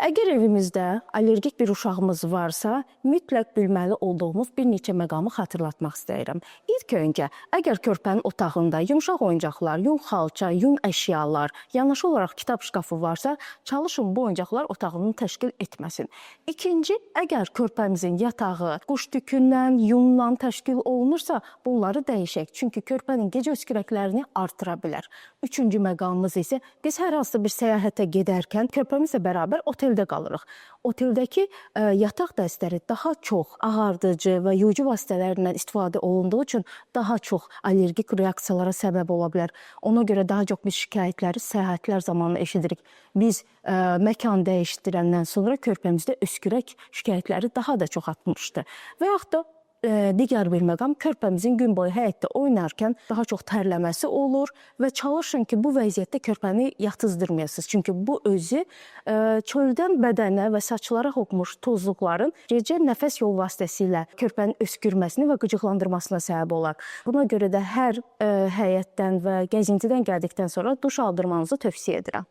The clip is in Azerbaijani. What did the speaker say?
Əgər evimizdə allergik bir uşağımız varsa, mütləq bilməli olduğumuz bir neçə məqamı xatırlatmaq istəyirəm. İlk öncə, əgər körpənin otağında yumşaq oyuncaqlar, yun xalça, yun əşyalar, yanaşı olaraq kitab şkafı varsa, çalışın bu oyuncaqlar otağını təşkil etməsin. İkinci, əgər körpəmizin yatağı quş tükündən, yunla təşkil olunursa, bunları dəyişək. Çünki körpənin gecə öskürəklərini artıra bilər. Üçüncü məqamımız isə biz hər hansı bir səyahətə gedərkən körpəmizlə bərabər oteldə qalırıq. Oteldəki yataq dəstləri daha çox ağardıcı və yuyucu vasitələrindən istifadə olunduğu üçün daha çox allergik reaksiyalara səbəb ola bilər. Ona görə daha çox biz şikayətləri səyahətlər zamanı eşidirik. Biz məkan dəyişdirəndən sonra körpəmizdə öskürək şikayətləri daha da çox artmışdı. Və yaxud da digər bir məqam, körpəmizin gün boyu həyətdə oynarkən daha çox tərləməsi olur və çalışın ki, bu vəziyyətdə körpəni yatızdırmayasınız. Çünki bu özü çöldən bədənə və saçlara hopmuş tozluqların gecə nəfəs yolu vasitəsilə körpənin öskürməsini və qıcıqlandırmasına səbəb olar. Buna görə də hər həyətdən və gəzintidən gəldikdən sonra duş aldırmanızı tövsiyə edirəm.